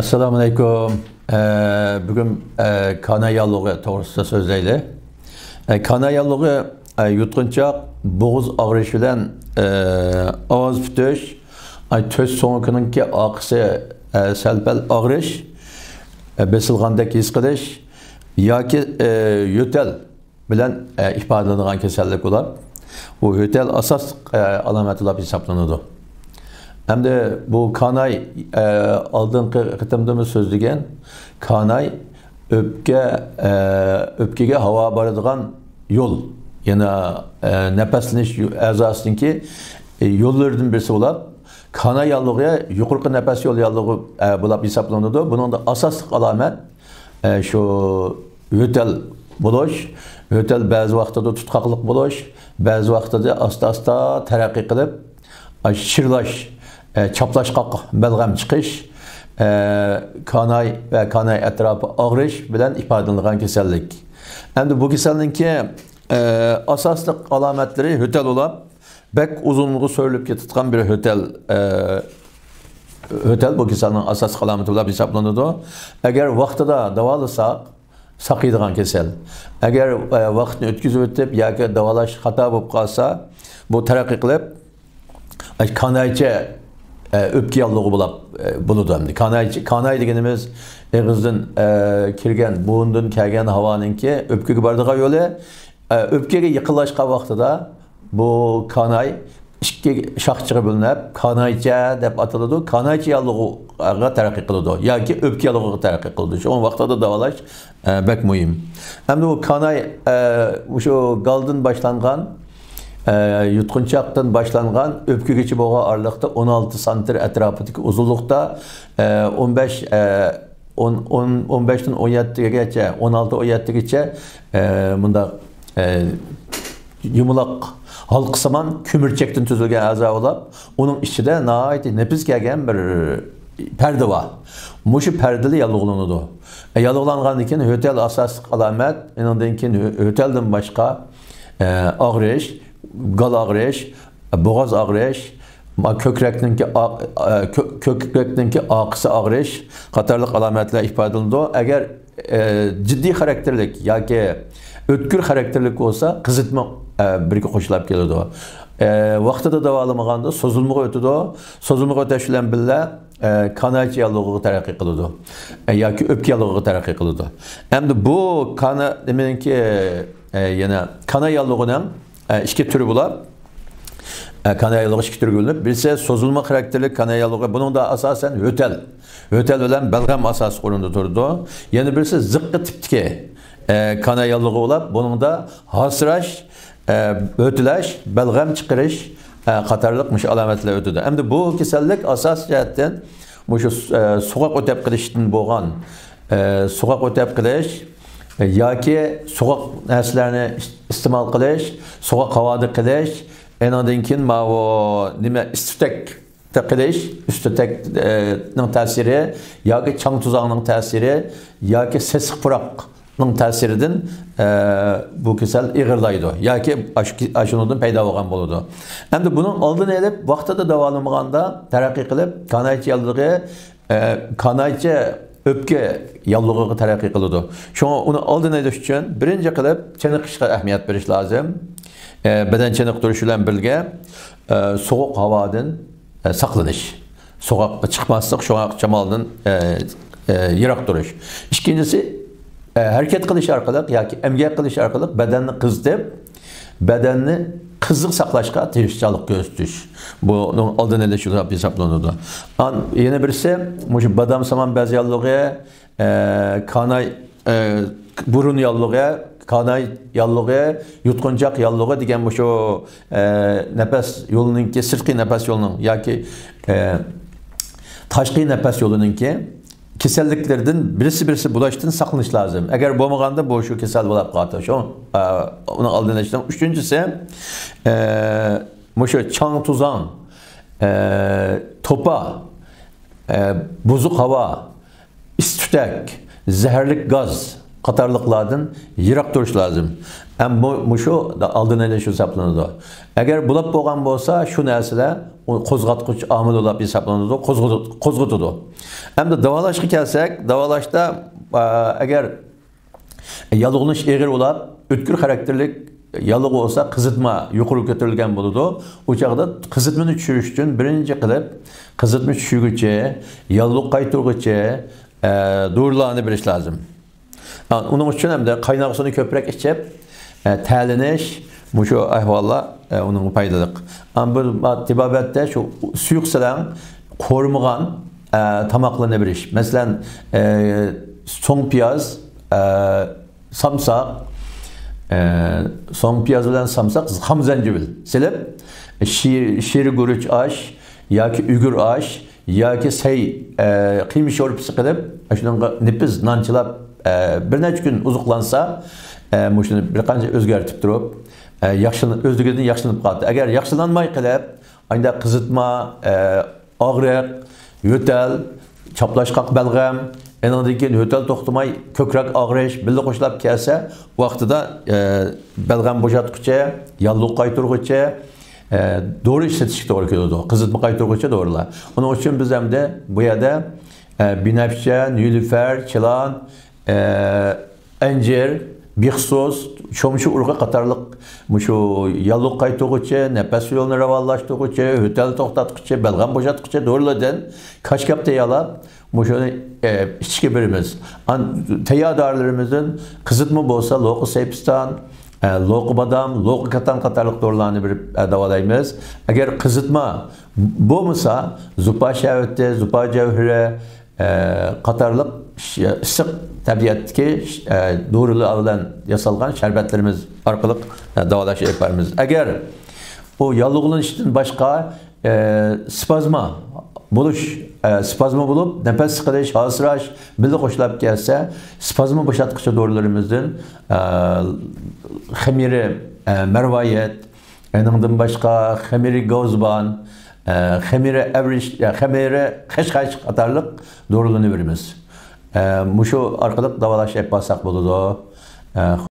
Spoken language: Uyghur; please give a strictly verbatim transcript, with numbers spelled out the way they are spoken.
ئەسسالامۇ ئەلەيكۇم. ئە، بۈگۈن، ئە، كاناي ياللۇغى توغرىسىدا سۆزلەيلى. ئە، كاناي ياللۇغى، ئە، يۇتقۇنچاق، بوغۇز ئاغرىش بىلەن، ئە، ئاۋاز پۈتۈش، ئاي، تۆت سۆڭىكىنىڭكى ئارقىسى، ئە، سەل-پەل ئاغرىش، ئە، بېسىلغاندەك ھېس قىلىش ياكى، ئە، يۆتەل بىلەن، ئە، ئىپادىلىنىدىغان كېسەللىك بولۇپ، بۇ يۆتەل ئاساسلىق، ئە، ئالامەت بولۇپ ھېسابلىنىدۇ. ئەمدى بۇ كاناي، ئە، ئالدىنقى قېتىمدىمۇ سۆزلىگەن، كاناي ئۆپكە، ئە، ئۆپكىگە ھاۋا بارىدىغان يول، يەنە، ئە، نەپەسلىنىش يو-، ئەزاسىنىڭكى، ئە، يوللىرىدىن بىرسى بولۇپ، كاناي ياللۇغى يۇقىرىقى نەپەس يول ياللۇغى، ئە، بولۇپ ھېسابلىنىدۇ. بۇنىڭدا ئاساسلىق ئالامەت، ئە، شۇ يۆتەل بولۇش، يۆتەل بەزى ۋاقتىدا تۇتقاقلىق بولۇش، بەزى ۋاقتىدا ئاستا-ئاستا تەرەققىي قىلىپ، ئە، شىرلاش، ئە، چاپلاشقاق بەلغەم چىقىش، ئە، كاناي ۋە كاناي ئەتراپى ئاغرىش بىلەن ئىپادىلىنىدىغان كېسەللىك. ئەمدى بۇ كېسەلنىڭكى، ئە، ئاساسلىق ئالامەتلىرى يۆتەل بولۇپ، بەك ئۇزۇنغا سۆرىلىپ كېتىدىغان بىر يۆتەل، ئە، يۆتەل بۇ كېسەلنىڭ ئاساسلىق ئالامىتى بولۇپ ھېسابلىنىدۇ. ئەگەر ۋاقتىدا داۋالىساق، ساقىيىدىغان كېسەل. ئەگەر، ئە، ۋاقىتنى ئۆتكۈزۈپ ئۆتۈپ ياكى داۋالاش خاتا بولۇپ قالسا، بۇ تەرەققىي قىلىپ، ئە، كانايچە، ئە، ئۆپكە ياللۇغى بولاپ، ئە، بولىدۇ ئەمدى. كانايچە، كاناي دېگىنىمىز ئېغىزدىن، ئە، كىرگەن، بۇرۇندىن كەلگەن ھاۋانىڭكى ئۆپكىگە بارىدىغان يولى. ئە، ئۆپكىگە يېقىنلاشقان ۋاقتىدا بۇ كاناي ئىككى شاخچىغا بۆلۈنۈپ، كانايچە دەپ ئاتىلىدۇ. كانايچە ياللۇغىغا تەرەققىي قىلىدۇ ياكى ئۆپكە ياللۇغىغا تەرەققىي قىلىدۇ. شۇڭا ۋاقتىدا داۋالاش، ئە، بەك مۇھىم. ئەمدى بۇ كاناي، ئە، مۇشۇ گالدىن باشلانغان، ئە، يۇتقۇنچاقتىن باشلانغان ئۆپكىگىچە بولغان ئارىلىقتا ئون ئالتە سانتىر ئەتراپىدىكى ئۇزۇنلۇقتا، ئە، ئون بەش، ئە، ئون، ئون، ئون بەشتىن ئون يەتتىگىچە، ئون ئالتە، ئون يەتتىگىچە، ئە، مۇنداق، ئە، يۇمىلاق ھالقىسىمان كۆمۈرچەكتىن تۈزۈلگەن ئەزا بولاپ، ئۇنىڭ ئىچىدە ناھايىتى نېپىز كەلگەن بىر پەردە بار. مۇشۇ پەردىلا ياللۇغلىنىدۇ. ئە، ياللۇغلانغاندىن كېيىن يۆتەل ئاساسلىق ئالامەت، ئۇنىڭدىن كېيىن يۆ-، يۆتەلدىن باشقا، ئە، ئاغرىش، گال ئاغرىش، بوغاز ئاغرىش، ما-، كۆكرەكنىڭكى ئا-، ئە، كۆ-، كۆكرەكنىڭكى ئارقىسى ئاغرىش قاتارلىق ئالامەتلەر ئىپادىلىنىدۇ. ئەگەر، ئە، جىددىي خاراكتېرلىك ياكى ئۆتكۈر خاراكتېرلىك بولسا، قىزىتما، ئە، بىرگە قوشۇلۇپ كېلىدۇ. ئە، ۋاقتىدا داۋالىمىغاندا سوزۇلمىغا ئۆتىدۇ. سوزۇلمىغا ئۆتۈش بىلەن بىللە، ئە، كانايچە ياللۇغىغا تەرەققىي قىلىدۇ. ئە، ياكى ئۆپكە ياللۇغىغا تەرەققىي قىلىدۇ. ئەمدى بۇ كانا-، نېمىنىڭكى، ئە، يەنە كاناي ياللۇغىنىڭ ئىككى تۈرى بولۇپ، كاناي ياللۇغى ئىككى تۈرگە بۆلۈنۈپ، بىرسى سوزۇلما خاراكتېرلىك كاناي ياللۇغى، بۇنىڭدا ئاساسەن يۆتەل، يۆتەل بىلەن بەلغەم ئاساسلىق ئورۇندا تۇرىدۇ. يەنە بىرسى زىققا تىپتىكى، ئە، كاناي ياللۇغى بولۇپ، بۇنىڭدا ھاسىراش، ئە، يۆتىلەش، بەلغەم چىقىرىش، ئە، قاتارلىق مۇشۇ ئالامەتلەر ئۆتىدۇ. ئەمدى بۇ كېسەللىك ئاساسىي جەھەتتىن مۇشۇ، ئە، سوغۇق ئۆتەپ قېلىشتىن بولغان، ئە، سوغۇق ئۆتەپ قېلىش، ئە، ياكى سوغۇق نەرسىلەرنى ئىس-، ئىستېمال قىلىش، سوغۇق ھاۋادا قېلىش، ئېنىڭدىن كېيىن ماۋۇ نېمە، ئىس تۈتەكتە قېلىش، ئىس تۈتەك، ئە، نىڭ تەسىرى ياكى چاڭ توزاڭنىڭ تەسىرى ياكى سېسىق پۇراق نىڭ تەسىرىدىن، ئە، بۇ كېسەل ئېغىرلايدۇ ياكى ئاشۇ-، ئاشۇنىڭدىن پەيدا بولغان بولىدۇ. ئەمدى بۇنىڭ ئالدىنى ئېلىپ، ۋاقتىدا داۋالىمىغاندا تەرەققىي قىلىپ، كانايچە ياللۇغى، ئە، كانايچە ئۆپكە ياللۇغىغا تەرەققىي قىلىدۇ. شۇڭا ئۇنى ئالدىنى ئېلىش ئۈچۈن بىرىنچى قىلىپ چېنىقىشقا ئەھمىيەت بېرىش لازىم. ئە، بەدەن چېنىقتۇرۇش بىلەن بىرگە، ئە، سوغۇق ھاۋادىن، ئە، ساقلىنىش. سوغۇققا چىقماسلىق، سوغۇق شامالدىن، ئە، ئە، يىراق تۇرۇش. ئىككىنچىسى، ئە، ھەرىكەت قىلىش ئارقىلىق ياكى ئەمگەك قىلىش ئارقىلىق بەدەننى قىزىتىپ، بەدەننى قىزىق ساقلاشقا تىرىشچانلىق كۆرسىتىش. بۇنىڭ ئالدىنى ئېلىش بولۇپ ھېسابلىنىدۇ. ئان-، يەنە بىرسى، مۇشۇ بادامسىمان بەز ياللۇغى، ئە، كاناي، ئە، بۇرۇن ياللۇغى، كاناي ياللۇغى، يۇتقۇنچاق ياللۇغى دېگەن مۇشۇ، ئە، نەپەس يولىنىڭكى، سىرتقى نەپەس يولىنىڭ ياكى، ئە، تاشقى نەپەس يولىنىڭكى كېسەللىكلىرىدىن بىرسى بىرسى بۇلاشتىن ساقلىنىش لازىم. ئەگەر بولمىغاندا بۇ شۇ كېسەل بولاپ قالىدۇ. شۇ، ئە، ئۇنىڭ ئالدىنى ئېلىشنىڭ ئۈچىنچىسى، ئە، مۇشۇ چاڭ توزاڭ، ئە، توپا، ئە، بۇزۇق ھاۋا، ئىس تۈتەك، زەھەرلىك گاز قاتارلىقلاردىن يىراق تۇرۇش لازىم. ھەم بۇ، مۇشۇ ئالدىنى ئېلىش ھېسابلىنىدۇ. ئەگەر بولۇپ بولغان بولسا، شۇ نەرسىلەر قوزغاتقۇچ ئامىل بولۇپ ھېسابلىنىدۇ، قوزغىتىدۇ. ئەمدى داۋالاشقا كەلسەك، داۋالاشتا، ئە، ئەگەر ياللۇغلىنىش ئېغىر بولۇپ، ئۆتكۈر خاراكتېرلىك ياللۇغ بولسا، قىزىتما يۇقىرى كۆتۈرۈلگەن بولىدۇ. ئۇ چاغدا قىزىتمىنى چۈشۈرۈش ئۈچۈن بىرىنچى قىلىپ، قىزىتما چۈشۈرگۈچى، ياللۇغ قايتۇرغۇچى، ئە، دورىلارنى بېرىش لازىم. ئا، ئۇنىڭ ئۈچۈن ھەمدە قايناق سۇنى كۆپرەك ئىچىپ، ئە، تەرلىنىش، مۇشۇ ئەھۋاللار، ئە، ئۇنىڭغا پايدىلىق. ئەمما بۇ تېبابەتتە شۇ سۇيۇق سىلەڭ، قورۇمىغان، ئە، تاماقلارنى بېرىش. مەسىلەن، ئە، سوڭ پىياز، ئە، سامساق، ئە، سوڭ پىياز بىلەن سامساق، خام زەنجىۋىل سېلىپ، شىر-، شىر گۈرۈچ ئاش ياكى ئۈگۈر ئاش، ياكى سەي، ئە، قىيما شورپىسى قىلىپ، شۇنىڭغا نېپىز نان چىلاپ، ئە، بىر نەچچە كۈن ئوزۇقلانسا، ئە، مۇشۇنى بىر قانچە ئۆزگەرتىپ تۇرۇپ، ئە، ياخشىلىنىپ، ئۆزلۈكىدىن ياخشىلىنىپ قالاتتى. ئەگەر ياخشىلانماي قېلىپ، ئانداق قىزىتما، ئە، ئاغرىق، يۆتەل، چاپلاشقاق بەلغەم، ئېنىڭدىن كېيىن يۆتەل توختىماي كۆكرەك ئاغرىش بىللە قوشۇلۇپ كەلسە، ۋاقتىدا، ئە، بەلغەم بوشاتقۇچى، ياللۇغ قايتۇرغۇچى، ئە، دورا ئىشلىتىشكە توغرا كېلىدۇ. قىزىتما قايتۇرغۇچى دورىلار. ئۇنىڭ ئۈچۈن بىز ئەمدى بۇ يەردە، ئە، بىنەپشە، نېلۇپەر، چىلان، ئە، ئەنجىر، بىخسۇس، چومچە ئۇرۇغى قاتارلىق مۇشۇ ياللۇغ قايتۇرغۇچى، نەپەس يولىنى راۋانلاشتۇرغۇچى، يۆتەل توختاتقۇچى، بەلغەم بوشاتقۇچى دورىلاردىن كاشكاپ تەييارلاپ، مۇشۇنى، ئە، ئىچىشكە بېرىمىز. ئان-، تەييار دورىلىرىمىزدىن قىزىتما بولسا لوقا سەيپىستان، ئە، لوقا بادام، لوقا كاتان قاتارلىق دورىلارنى بېرىپ، ئە، داۋالايمىز. ئەگەر قىزىتما بولمىسا، زۇپا شەربىتى، زۇپا جەۋھىرى، ئە، قاتارلىق ش-، ئىسسىق تەبىئەتتىكى، ئە، دورىلار بىلەن ياسالغان شەربەتلىرىمىز ئارقىلىق، ئە، داۋالاش ئېلىپ بارىمىز. ئەگەر ئۇ ياللۇغلىنىشتىن باشقا، ئە، سپازما بولۇش، ئە، سپازما بولۇپ، نەپەس سىقىلىش، ھالسىراش بىللە قوشۇلۇپ كەلسە، سپازما بوشاتقۇچى دورىلىرىمىزدىن، ئە، خېمىرى، ئە، مەرۋايىت، ئېنىڭدىن باشقا خېمىرى گاۋزىبان، ئە، خېمىرى ئەۋرىش، ئە، خېمىرى خەشخاش قاتارلىق دورىلارنى بېرىمىز. ئە، مۇشۇ ئارقىلىق داۋالاش ئېلىپ بارساق بولىدۇ. ئە،